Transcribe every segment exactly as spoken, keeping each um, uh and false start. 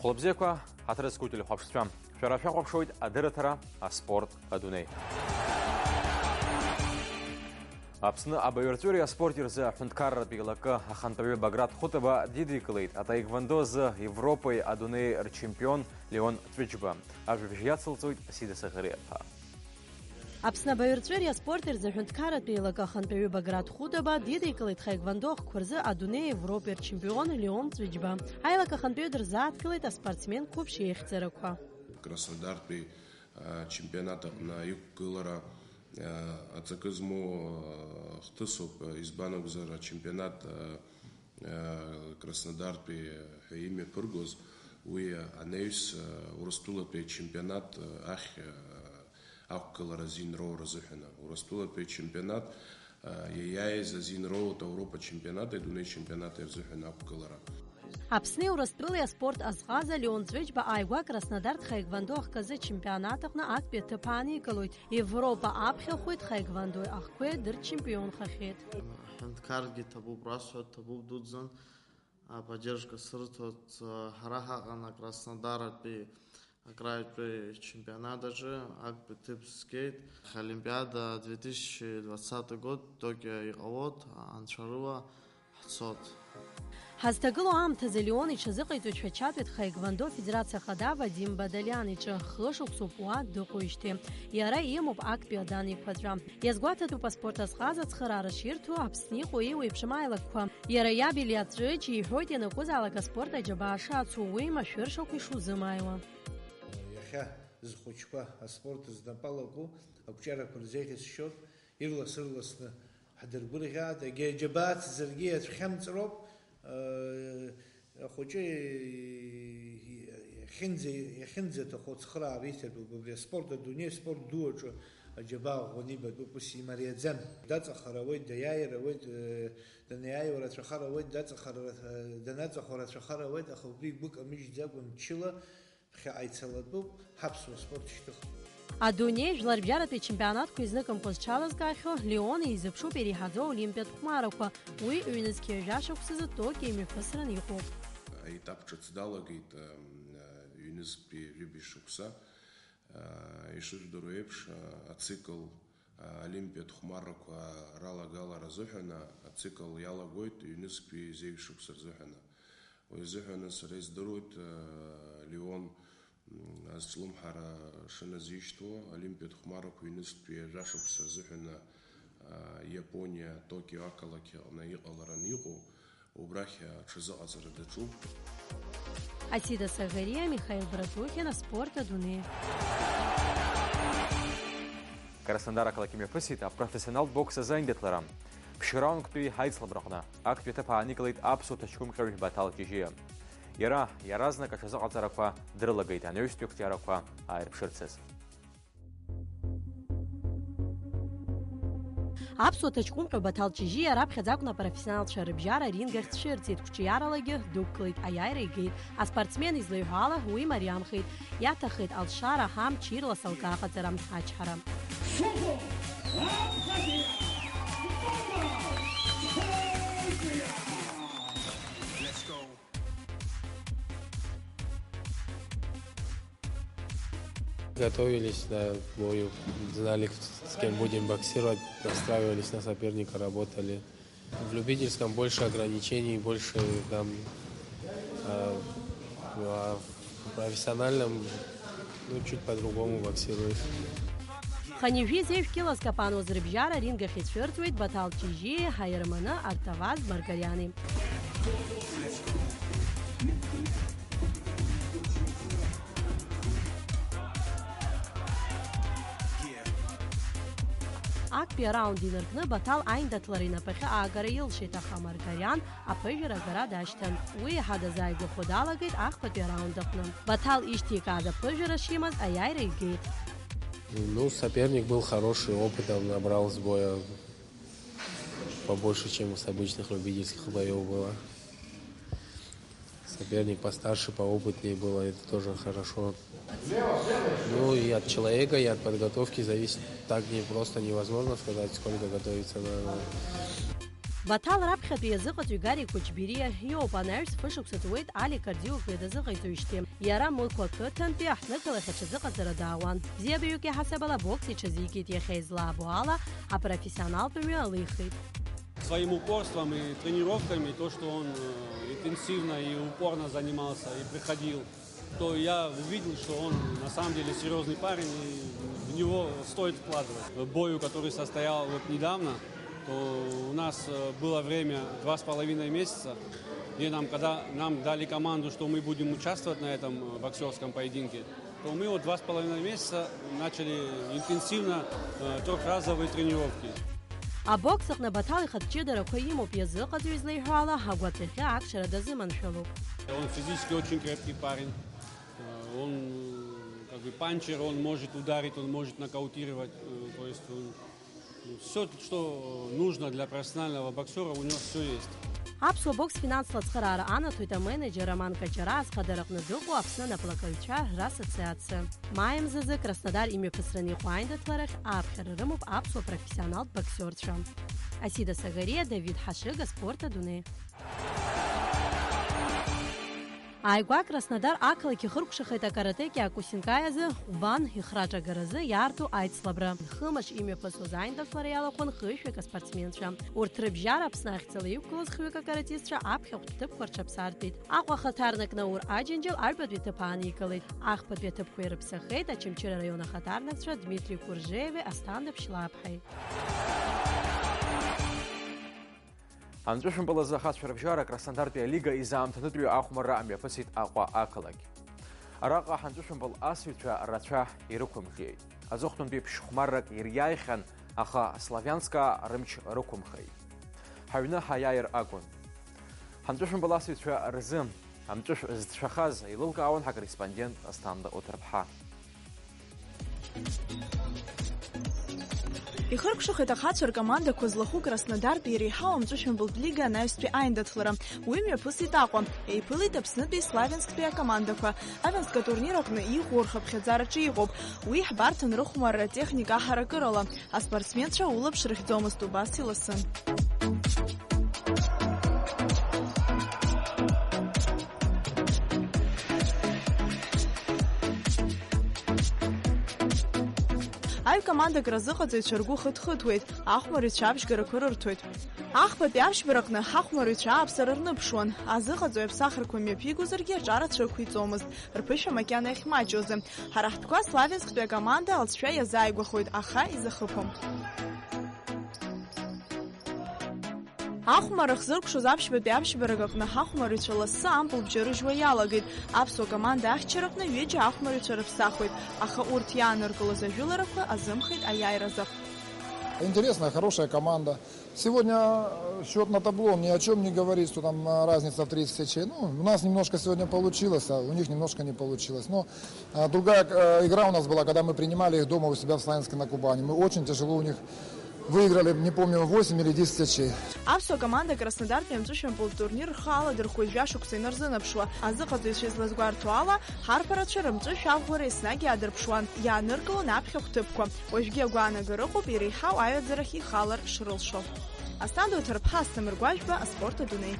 Лыбзиақәа, ҳаҭыр зқәу телехәаԥшцәа, шәара шәахәаԥшуеит адырраҭара, аспорт, адунеи. Аԥсны абаҩрҵәыреи аспорти рзы аҳәынҭқарратә еилакы ахантәаҩы Баграт Хәытаба дидикылеит атаеквондо азы Европеи адунеи рчемпион Леон Ҵәыџьба. Ажәабжь иацылҵоит Сида Саӷариаԥа. Аԥсны абаҩрҵәыреи аспорти рзы аҳәынҭқарратә еилакы ахантәаҩы Баграт Хәытаба дидикылеит ҳаеквондо ахқәа рзы адунеи Европеи рчемпион Леон Ҵәыџьба. Аилак ахантәаҩы дырзааҭгылеит аспортсмен қәыԥш иеихьӡарақәа. Краснодартәи ачемпионат аҟны аиқәгылара, а, аҵакы змоу, а, хҭысуп, избан акәзар, ачемпионат, а, а, Краснодартәи ҳәа имҩаԥыргоз, уи анаҩс, а, Урыстәылатәи ачемпионат, а, ахь, а, ақәгылара азин роура азыҳәан. Урыстәылатәи ачемпионат, а, иаиааиз азин роут Ауропа чемпионати адунеи чемпионати рзыҳәан ақәгылара. Аԥсни Урыстәылеи аспорт азҟаза Леон Ҵәыџьба ааигәа Краснодартә ҳаеквондо ахкы азы ачемпионат аҟны актәи аҭыԥ ааникылоит. Европа аԥхьахәи ҳаеквондои ахқәеи дырчемпионхахьеит. Аҳәынҭқаргьы ҭабуп, расҳәоит, ҭабуп дуӡӡан. Аподдержка сырҭоит, ҳара ҳаҟан Краснодаратәи акраиатәи чемпионат аҿы актәи ҭыԥ згеит. Олимпиада две тысячи двадцатый год Токио иҟалоит, анцәа рыла ҳцот. Ҳазҭагылоу аамҭазы Леон иҽазыҟаиҵоит Шәачатәи ҳаеквондо афедерациа ахада Вадим Бадалиан иҿы, хышықәсоуп уа дыҟоуижьҭеи. Иара имоуп актәи адан еиқәаҵәа. Иазгәаҭатәуп аспорт азҟаза ацхыраара ширҭо Аԥсны иҟоу еиуеиԥшым аилакқәа. Иара иаб Илиа Ҵәыџь иҳәоит ианакәызаалак аспорт аџьабаа шацу, уи машәыршақә ишузымааиуа. Иахьа зхәыҷқәа аспорт знапалаку ақәҿиарақәа рзеиӷьасшьоит, ирлас-ырласны ҳдыргәырӷьааит, егьа џьабааҭзаргьы иацәхьамҵроуп, э, ахәыҷы иахьынӡа-, иахьынӡаҭаху ацхыраара иҭатәуп, абри аспорт, адунеи аспорт ду аҿы аџьабаа ӷәӷәаны ибатәуп, ус имариаӡам. Даҵахар ауеит, даиааир ауеит, э, даниааиуа рацәахар ауеит, даҵахар, э, данаҵахо рацәахар ауеит, аха убри игәы камыжьӡакәа мчыла Ԥхьаҟа ицалатәуп ҳаԥсуа спорт шьҭыхра. Адунеи жәларбжьаратәи ачемпионатқәа изныкымкәа зҽалазкаахьоу Леон изыԥшуп иреиҳаӡоу аолимпиатә хәмарақәа. Уи ҩнызқьи ҩажәа шықәсазы Токио имҩаԥысран иҟоуп. Аетап ҿыц далагеит, м, ҩнызқьтәи жәибжь шықәса. Ишыжәдыруа еиԥш, ацикл, олимпиатә хәмаррақәа ралагалара азыҳәан ацикл иалагоит ҩнызқьтәи зеижә шықәса рзыҳәан. Уи азыҳәан сара издыруеит, Леон, м, азҿлымҳара шыназишьҭуа, Олимпиатә хәмарақәа ҩнызқьтәи жәа шықәса азыҳәан, а, Иапониа, Токио ақалақь аҟны иҟаларан иҟоу, убрахь аҽазыҟаҵара даҿуп. Асида Саӷариа, Михаил Братухин, аспорт адунеи. Краснодар ақалақь имҩаԥысит апрофессионалтә бокс азы аиндаҭлара. Ԥшьраундтәи аицлабраҟны актәи аҭыԥ ааникылеит аԥсуа ҭаҷкәымҟьаҩ Баҭал Ҷыжьиа. Иара иаразнак аҽазыҟаҵарақәа дрылагеит анаҩстәи ақәҿиарақәа ааирԥшырцаз. Аԥсуа ҭаҷкәымҟьаҩ Баҭал Ҷыжьиа раԥхьаӡа акәны апрофессионалцәа рыбжьара аринг ахь дцәырҵит, қәҿиаралагьы дықәлеит, аиааира игеит. Аспортсмен излеиҳәо ала, уи мариамхеит. Иаҭаххеит алшара, амч, ирлас алкаа аҟаҵара, ачҳара. Готовились, да, к бою. Знали, с кем будем боксировать, настраивались на соперника, работали. В любительском больше ограничений, больше там, а, а в профессиональном, ну, чуть по-другому боксируешь. Хынҩажәи зеижә кьыла зкапануаз рыбжьара аринг ахь ицәырҵуеит Баҭал Ҷыжьиеи Ҳаирманы Артаваз Маргариани. Актәи араунд инаркны Баҭал аиндаҭлара инапахьы аагара илшеит, аха Маргариан аԥыжәара агара дашьҭан. Уи иаҳа дазааигәахо далагеит ахԥатәи араунд аҟны. Баҭал ишьҭеикааз аԥыжәара шимаз аиааира игеит. Ну, соперник был хороший, опыта набрал с боя побольше, чем с обычных любительских боёв было. Соперник постарше, поопытнее было, это тоже хорошо. Ну, и от человека, и от подготовки зависит. Так не просто, невозможно сказать, сколько готовиться надо. Баҭал раԥхьатәи иазыҟаҵаҩ Гари Кәыҷбириа иоуп, анаҩс фышықәса ҵуеит Али Кардио Гәеда зыҟаиҵоижьҭеи. Иара Мықә ақыҭантәи аҳҭнықалахь аҽазыҟаҵара даауан. Бзиабаҩык иаҳасабала абокс иҽазикит, иахьа излаабо ала, апрофессионалтә мҩа алихит. Своим упорством и тренировками, то, что он, э, интенсивно и упорно занимался и приходил, то я увидел, что он на самом деле серьёзный парень, и в него стоит вкладывать. Бою, который состоял вот недавно, то у нас, э, было время два с половиной месяца, где нам, когда нам дали команду, что мы будем участвовать на этом, э, боксёрском поединке, то мы вот два с половиной месяца начали интенсивно, э, трёхразовые тренировки. Абокс аҟны Баҭал ихатә ҷыдарақәа имоуп, иазыҟаҵаҩ излеиҳәо ала, агәаҭахьы акшара дазыманшәалоуп. Он физически очень крепкий парень. Э, он, э, как бы панчер, он может ударить, он может нокаутировать. Э, то есть он, ну, всё, что нужно для профессионального боксёра, у него всё есть. Аԥсуа бокс финансла ацхыраара анаҭоит аменеџьер Роман Каҷараа азхадараҟны дыҟоу Аԥсны анаплакаҩцәа рассоциациа. Маи мзазы Краснодар имҩаԥысраны иҟоу аиндаҭларахь ааԥхьара рымоуп аԥсуа профессионалтә боксиорцәа. Асида Сагариа, Давид Ҳашыга, Спорт адунеи. Ааигәа Краснодар ақалақь ихыркәшахеит акарате киокусинкаи азы Ҟәбан ихраҿагаразы иаарту аицлабра. Хымш имҩаԥысуаз аиндаҭлара иалахәын хышәҩык аспортсменцәа. Урҭ рыбжьара Аԥсны ахьӡала иқәгылаз хҩык акаратистцәа аԥхьахәтә ҭыԥқәа рҽаԥсартәит. Аҟәа ахаҭарнак Наур Аџьынџьал аҩбатәи аҭыԥ аанигылеит. Ахԥатәи аҭыԥқәа ирыԥсахеит Очамчыра араион ахаҭарнакцәа Дмитри Куржееви Асҭанда Ԥшьлаԥҳаи. Амҵәышәымпыл азы ахацәа рыбжьара Краснодартәи алига изаамҭанытәиу ахәмарра амҩаԥысит Аҟәа ақалақь. Араҟа ҳамҵәышәымпыл асыҩцәа рацәа ирықәымҿиеит. Аҵыхәтәантәи ԥшьхәмаррак ириааихьан, аха Славианскаа рымч рықәымхеит. Ҳаҩны ҳаиааир акәын. Ҳамҵәышәымпыл асыҩцәа рзы амҵәышә зҭшәахаз еилылкаауан ҳакорреспондент Асҭанда Оҭырԥҳа. Ихыркәшахеит ахацәа ркомандақәа злахәу Краснодартәи иреиҳау амҵәышәымпылтә лига анаҩстәи аиндаҭлара. Уи мҩаԥысит Аҟәа, еиԥылеит Аԥснытәи Славянсктәи акомандақәа. Славянск атурнир аҟны иӷәӷәоу рхыԥхьаӡараҿы иҟоуп. Уи ҳбарҭан рыхәмарра атехника аҳаракырала. Аспортсменцәа улаԥш рыхьӡомызт убас иласын. Аҩ командак разыҟаҵаҩцәа ргәы хыҭхыҭуеит, ахәмарыҩцәа аԥшьгарақәа рырҭоит. Ахԥатәи аԥшьбараҟны ҳахәмарыҩцәа ааԥсара рныԥшуан, азыҟаҵаҩ аԥсахрақәа мҩаԥигозаргьы аҿарацәа ықәиҵомызт, рԥышәа макьана иахьмаҷҩузеи. Ҳара ҳтәқәа Славянсктәи акоманда алҵшәа иазааигәахоит, аха изахыԥом. Ахәмарра хзыркәшоз аԥшьбатәи аԥшьбарак аҟны ҳахәмарыҩцәа лассы ампыл бжьарыжьуа иалагеит. Аԥсуа команда ахьчараҟны ҩыџьа ахәмарыҩцәа рыԥсахуеит, аха урҭ иааныркылоз ажәыларақәа азымхеит аиааиразы. Интересная, хорошая команда. Сегодня, э, счёт на табло ни о чём не говорит, что там, э, разница в тридцать очей. Ну, у нас немножко сегодня получилось, а у них немножко не получилось. Но, э, другая, э, игра у нас была, когда мы принимали их дома у себя в Славянске на Кубани. Мы очень тяжело у них выиграли, не помню, восемь или десять очей. Аԥсуа команда Краснодартәи амҵәышәымпылтә турнир рхы аладырхәуеит жәашықәса инарзынаԥшуа. Азыҟаҵаҩцәа излазгәарҭо ала, ҳарԥарацәа рымҵәышә аӷәӷәара еснагь иаадырԥшуан, иааныркылон аԥхьахә ҭыԥқәа. Уажәгьы агәаанагара ыҟоуп иреиҳау аҩаӡарахь ихалар шрылшо. Асҭанда Уҭарԥҳа, Асҭамыр Гәажәба, Аспорт адунеи.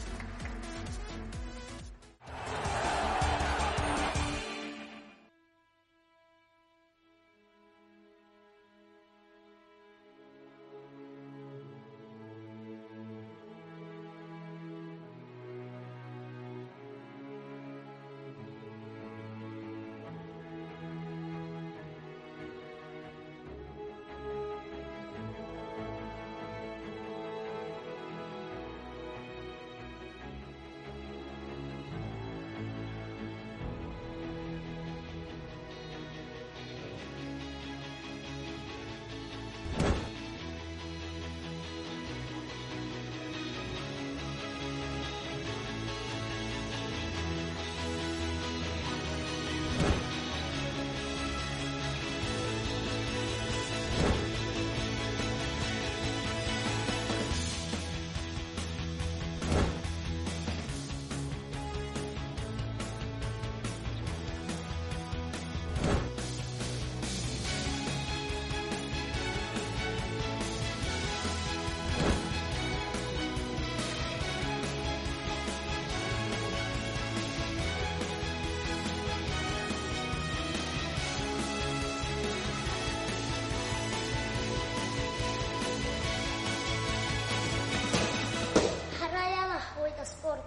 Спорт.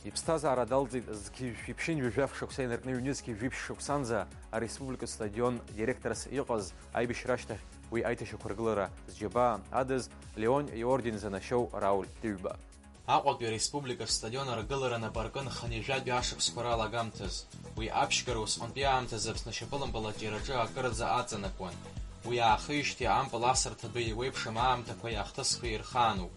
Иԥсҭазаара далҵит зқьи жәшәи ԥшьынҩажәи жәаф шықәса инаркны ҩнызқьи жәиԥшь шықәсанӡа ареспубликатә стадион директорс иҟаз аибашьра ашьҭахь уи аиҭашьақәыргылара зџьабаа адыз Леон иорден занашьоу Рауль Тыҩба. Аҟәатәи ареспубликатә стадион аргылара нап аркын хынҩажәатәи ашықәсқәа ралагамҭаз. Уи аԥшьгара усҟантәи аамҭазы Аԥсны ашьапылампыл аҿиараҿы акырӡа аҵанакуан. Уи аахижьҭеи ампыл асырҭа ду еиуеиԥшым аамҭақәеи ахҭысқәеи ирхаануп.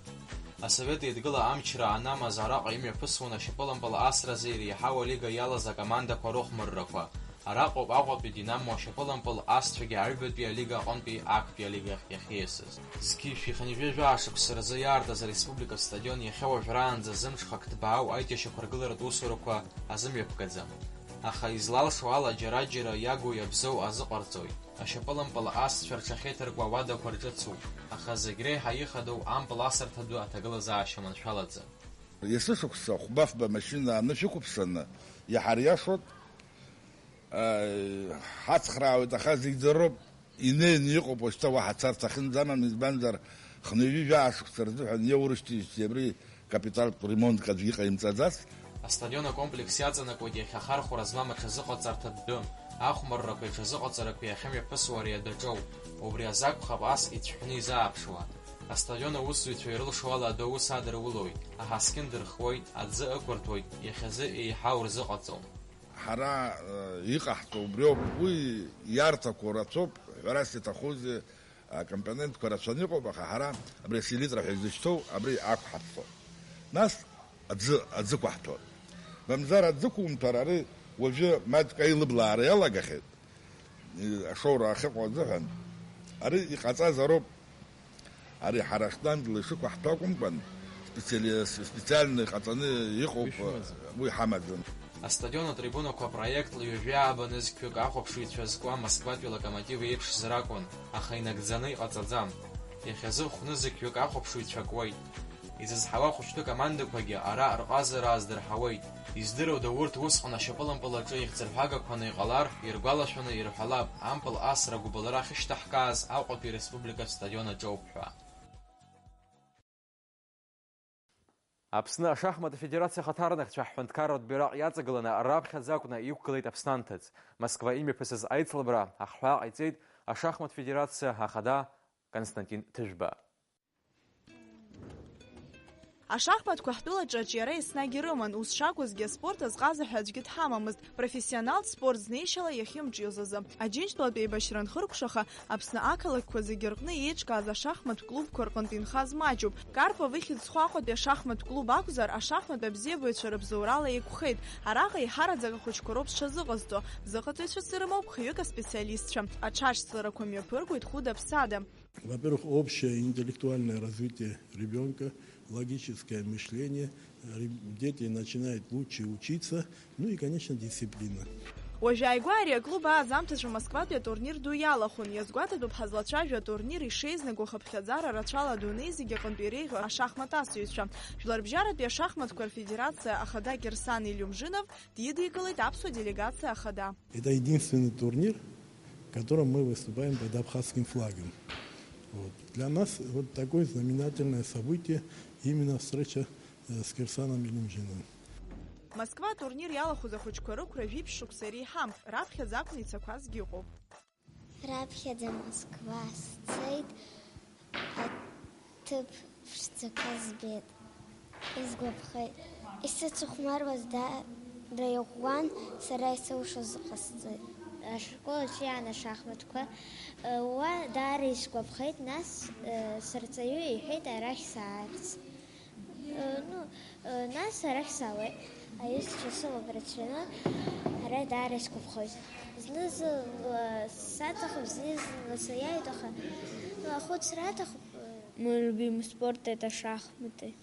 Асовет Еидгыла амчра анамаз араҟа имҩаԥысуан ашьапылампыл асразы иреиҳау алига иалаз акомандақәа рыхәмаррақәа. Араҟоуп Аҟәатәи Динамо ашьапылампыл асцәагьы аҩбатәи алига аҟынтәи актәи алигахь иахьиасыз. Зқьи жәшәи хынҩажәи жәаа шықәса рзы иаартыз ареспубликатә стадион иахьа уажәраанӡа зымҽхак ҭбаау аиҭашьақәыргыларатә усурақәа азымҩаԥгаӡам. Аха излалшо ала џьара-џьара иагу иабзоу азыҟарҵоит. Ашьапылампыл асцәа рҽахьеиҭарку ауадақәа рҿыцуп, аха зегь реиҳа ихадоу ампыл асырҭа ду аҭагылазаашьа маншәалаӡам. Есышықәса хәба-фба машьына анышә ықәыԥсаны иҳариашоит. Ҳацхраауеит, аха зегь ӡароуп. Инеины иҟоуп, уажәшьҭа уаҳа царц ахьынӡамам, избанзар, хынҩажәи жәаа шықәса рзыҳәан иаурышьҭижьҭеи абри капиталтә ремонтк аӡәгьы иҟаимҵаӡац. Астадион акомплекс иаҵанакуеит иахьа ахархәара змам аҽазыҟаҵарҭа дәы, ахәмаррақәеи аҽазыҟаҵарақәеи ахьымҩаԥысуа ари адәаҿоуп. Убри азы акәхап ас ицәҳәны изааԥшуа. Астадион аусзуҩцәа ирылшо ала адәы аус адырулоит, аҳаскьын дырхуеит, аӡы ықәырҭәоит, иахьазы еиҳау рзыҟаҵом. Ҳара, э, иҟаҳҵо убриоуп, уи иарҭақәоу рацәоуп, ҳәарас иаҭахузеи, акомпонентқәа рацәаны иҟоуп, аха ҳара абри аселитра ҳәа изышьҭоу абри ақәҳарҭо. Нас аӡы, аӡы қәаҳҭо. Мамзар аӡы қәумҭәар, ари уажәы маҷк аилыблаара иалагахьеит, э, ашоура ахьыҟоу азыҳәан. Ари иҟаҵазароуп. Ари ҳара ҳтәандала ишықәаҳҭәо акәымкәан, специали-, специально иҟаҵаны иҟоуп, уи шәымаӡам. Уи ҳамаӡам. Астадион атрибунақәа апроектла ҩажәи ааба нызқьҩык ахәаԥшыҩцәа зкуа Москватәи Локомотив еиԥшзар акәын, аха инагӡаны иҟаҵаӡам. Иахьазы хә-нызқьҩык ахәаԥшыҩцәа куеит. Изызҳауа хәыҷтәы командақәагьы ара рҟазара аздырҳауеит. Издыруада, урҭ усҟан ашьапылампыл аҿы ихьӡырҳәагақәаны иҟалар, иргәалашәаны ирҳәалап, ампыл асра агәыбылра ахьышьҭаҳкааз Аҟәатәи республикатә стадион аҿоуп ҳәа. Аԥсны ашахмат афедерациа ахаҭарнакцәа ҳҳәынҭқарратә бираҟ иаҵагыланы раԥхьаӡа акәны иқәгылеит Аԥсны анҭыҵ. Москва имҩаԥысыз аицлабра ахҳәаа ҟаиҵеит ашахмат федерациа ахада Константин Ҭыжәба. Ашахматқәа ҳтәылаҿы аҿиара еснагь ирыман, ус шакәызгьы, аспорт азҟаза ҳәа аӡәгьы дҳамамызт, профессионалтә спорт знеишьала иахьымҿиоз азы. Аџьынџьтәылатә еибашьра анхыркәшаха, Аԥсны ақалақьқәа зегьы рҟны еиҿкааз ашахматә клубқәа рҟынтә инхаз маҷуп. Карпов ихьӡ зху Аҟәатәи ашахматә клуб акәзар, ашахматә абзиабаҩцәа рыбзоурала еиқәхеит. Араҟа еиҳараӡак ахәыҷқәа роуп зҽазыҟазҵо. Зыҟаҵаҩцәа сырымоуп хҩык аспециалистцәа. Аҽашьцыларақәа мҩаԥыргоит хәыда-ԥсада. Во-первых, общее интеллектуальное развитие ребёнка, логическое мышление, ре-, дети начинают лучше учиться, ну и, конечно, дисциплина. Уажәааигәа ари аклуб ааӡамҭацәа Москватәи атурнир ду иалахәын. Иазгәаҭатәуп ҳазлацәажәо атурнир ишеизнагоу хыԥхьаӡара рацәала адунеи зегьы аҟынтә иреиӷьу ашахмат асыҩцәа. Жәларбжьаратәи ашахматқәа рфедерациа ахада Кирсан Илиумжинов дидикылеит аԥсуа делегациа ахада. Это единственный турнир, в котором мы выступаем под абхазским флагом. Вот. Для нас вот такое знаменательное событие, именно встреча, э, с Кирсаном Илимжиным. Москва атурнир иалахәыз ахәыҷқәа рықәра жәиԥшь шықәса иреиҳам, раԥхьаӡа акәны ицақәазгьы ыҟоуп. Раԥхьаӡа Москва сцеит, аҭыԥ ԥшӡақәа збеит. Исгәаԥхеит. Исыцыхәмаруаз даара иӷәӷәан, сара исылшоз ҟасҵеит. Ашкол аҿы иаан ашахматқәа уа даара исгәаԥхеит, нас сырҵаҩы иҳәеит арахь саарц. Ну, нас арахь саауеит. Аҩызцәа сымоуп рацәаны, ара даара исгәаԥхоит. Зны-зынла саҭахуп, зны-зынла саиааиуеит, аха, ну, ахәыцра аҭахуп. Мой любимый спорт — это шахматы.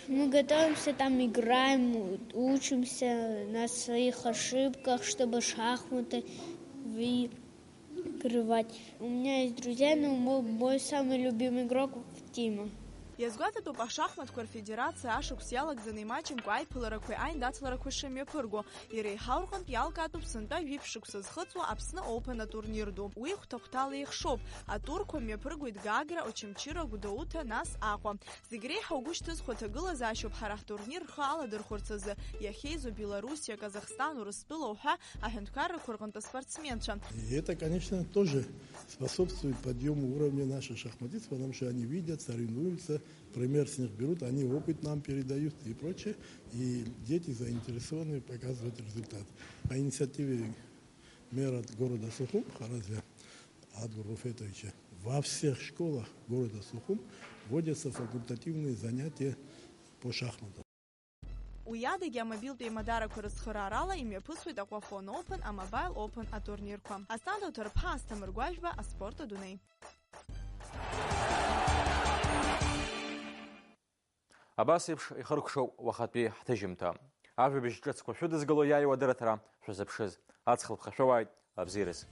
Мы готовимся, там играем, учимся на своих ошибках, чтобы шахматы выигрывать. У меня есть друзья, но мой, мой самый любимый игрок — Тима. Иазгәаҭатәуп ашахматқәа рфедерациа ашықәс иалагӡаны имаҷымкәа аиԥыларақәеи аиндаҭларақәеи шымҩаԥырго. Иреиҳау рҟынтә иалкаатәуп сынтәа жәиԥшь шықәса зхыҵуа Аԥсны Open атурнир ду. Уи хәҭа-хәҭала еихшоуп. Атурқәа мҩаԥыргоит Гагра, Очамчыра, Гәдоуҭа, нас Аҟәа. Зегь реиҳа угәы шьҭызхуа ҭагылазаашьоуп ҳара ҳтурнир рхы аладырхәырц азы иахьеизо Белоруссиа, Казахстан, Урыстәыла уҳәа аҳәынҭқаррақәа рҟынтә аспортсменцәа. И это, конечно, тоже способствует подъему уровня наших шахматистов, потому что они видят, соревнуются, пример с них берут, они опыт нам передают и прочее. И дети заинтересованы показывать результат. По инициативе мэра города Сухум Харазия Адгур Руфетовича во всех школах города Сухум вводятся факультативные занятия по шахматам. Уи адагьы амобилтә еимадарақәа рыцхыраарала имҩаԥысуеит Aquaphone Open, а Mobile Open атурнирқәа. Асҭанда Уҭарԥҳа, Асҭамыр Гәажәба, аспорт адунеи. Абас еиԥш ихыркәшоуп уахатәи ҳҭыжьымҭа. Ажәабжь ҿыцқәа шәыдызгало иааиуа адырраҭара шәазыԥшыз. Аҵх лԥхашәауааит, абзиараз.